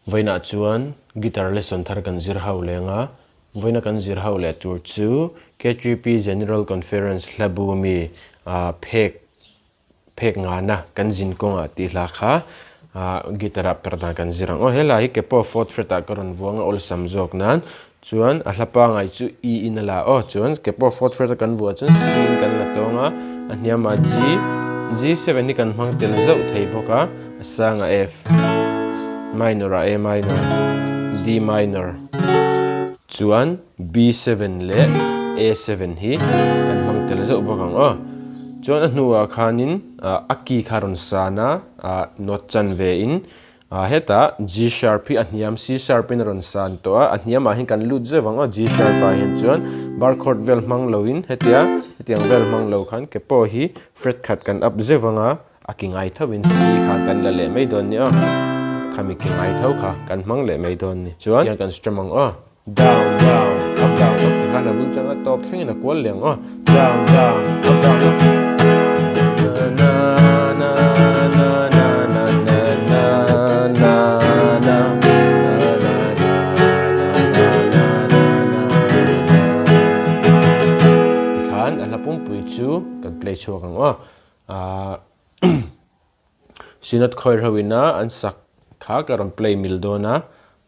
Vawiinah chuan guitar lesson thar kan zir ho leng a, vawiina kan zir ho leh tur chu KTP General Conference hlabu mi phek phek ngana kan zin kawngah tih hla kha guitar ah per dan kan zir ang aw. He hla hi ke pawh fourth fret ah ka rawn vuang a awlsam zawk nan chuan a hla pangai chu E in a la aw chuan ke pawh fourth fret a kan vuah chuan C in kan la tawng a, a hniamah G, G7 hi kan hmang tel zauh thei bawk a, a sangah F. Minor ah A minor, D minor chuan B7 leh A7 hi kan hmang tel zauh bawk ang aw. Chuan a hnuah khanin a key kha rawn san a, note chan ve in hetah G sharp hi a hniam C sharp in a rawn san tawh a, a hniamah hian kan lut zeuh ang aw G sharp ah hian chuan bar chord vel hmang lo in hetia hetiang vel hmang lo khan ke pawh hi fret khat kan up zeuh ang a. A ki ngai tho in C kha kan la leh mai dawn ni aw. Khami ki ngai tho kha kan hmang leh mai dawn ni. Chuan tiang kan strum ang aw. Down down up down up ti khan a bul chang a tawp thleng in a kual leh ang aw. Down down up down up. Na na na na na na na na na na na na na na na na. Tikhan a hla pumpui chu kan play chhuak ang aw. Ahh Synod khawi reuh ina an sak kha ka rawn play mil dawn a,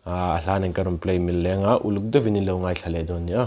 a hla nen ka rawn play mil leng a, uluk deuhin in lo ngaithla leh dawn nia.